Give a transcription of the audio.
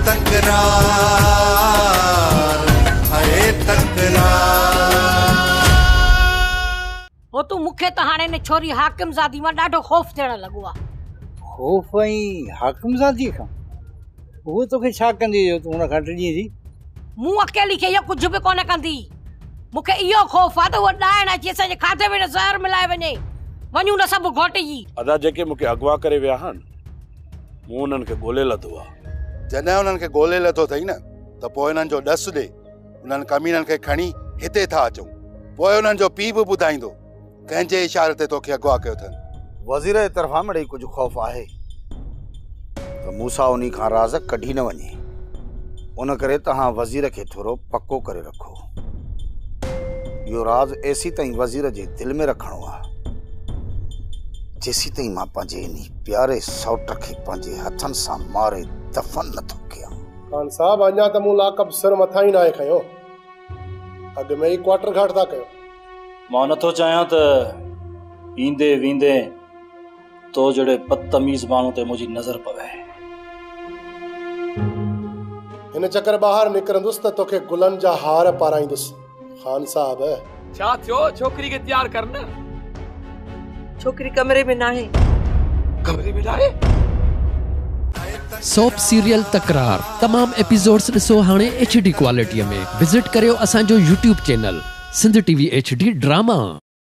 تڪرار هاء تڪرار. هو تون مون کي ته هاڻي ان ڇوري حاڪم زادي مان ڏاڍو خوف ٿيڻ لڳو آ. خوف ۽ حاڪم زادي کان؟ هوء توکي ڇا ڪندي جو تون هن کان ڊڄين ٿي؟ مون اڪيلي کي اهو ڪجهه به ڪونه ڪندي. مون کي اهو خوف آ ته هوء ڏائڻ اچي اسان جي کاڌي ۾ نه زهر ملائي وڃي. وڃون نه سڀ گهوٽجي. ادا جيڪي مون کي اغوا ڪري ويا هن، مون انهن کي ڳولي لڌو آ. جڏهن انهن کي ڳولي لڌو اٿئي نه ته پوء انهن جو ڏس ڏي. انهن ڪمينن کي کڻي هتي ٿا اچون. پوء انهن جو پيء به ٻڌائيندو ڪنهن جي اشاري تي توکي اغوا ڪيو اٿن. وزير جي طرفان مڙئي ڪجهه خوف آهي ته موسيٰ انهي کان راز ڪڍي نه وڃي، ان ڪري توهان وزير کي ٿورو پڪو ڪري رکو. اهو راز ايسيتائين وزير جي دل ۾ رکڻو آهي، جيسيتائين مان پنهنجي انهي پياري سئوٽ کي پنهنجي هٿن سان ماري دفن نٿو ڪيان. خان صاحب اڃا ته مون لاڪ اپ سر مٿان ئي ناهي کنيو، اڳ ۾ ئي ڪوارٽر گهاٽ ٿا ڪيو. مان نٿو چاهيان ته ايندي ويندي تو جهڙي بدتميز ماڻهو تي منهنجي نظر پوي. هن چڪر ٻاهر نڪرندس ته توکي گلن جا هار پارائيندس خان صاحب. ڇا ٿيو ڇوڪري کي تيار ڪر نه. ڇوڪري ڪمري ۾ ناهي. ڪمري ۾ ناهي؟ سوپ سيريل تڪرار تمام ايپيسوڊس ڏسو هاڻي ايڇ ڊي ڪوالٽي ۾ وزٽ ڪريو اسان جو YouTube channel Sindh T V H D drama.